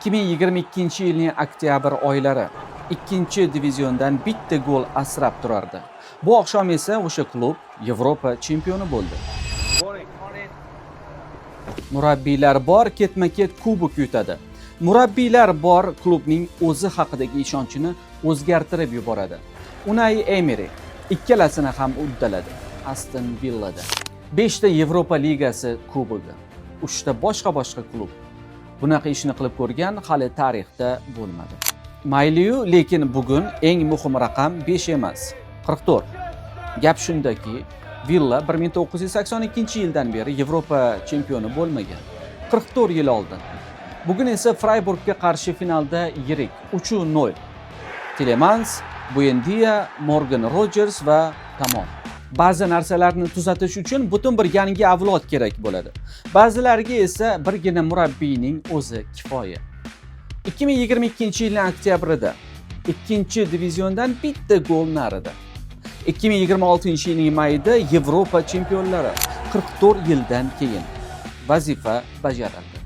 2022-yilning oktyabr oylari ikkinchi diviziondan bitta gol asrab turardi. Bu oqshom esa o'sha klub Yevropa chempioni bo'ldi. Murabbiylar bor, ketma-ket kubok yutadi. Murabbiylar bor, klubning o'zi haqidagi ishonchini o'zgartirib yuboradi. Unai Emery ikkalasini ham uddaladi Aston Villada. 5 ta Yevropa Ligasi kubogi, 3 ta boshqa boshqa klub. Bunaqa ishni qilib ko'rgan hali tarixda bo'lmadi. Mayliyu, lekin bugun eng muhim raqam 5 emas, 44. Gap shundaki, Villa 1982-yildan beri Yevropa chempioni bo'lmagan. 44 yil oldin. Bugun esa Freiburgga qarshi finalda yirik 3-0. Tilemans, Buendia, Morgan Rogers va tamom. Ba'zi narsalarni tuzatish uchun butun bir yangi avlod kerak bo'ladi. Ba'zilariga esa birgina murabbiyning o'zi kifoya. 2022-yilning oktyabrida ikkinchi diviziondan bitta gol narida. 2026-yilning mayida Yevropa chempionlari 44 yildan keyin vazifa bajarildi.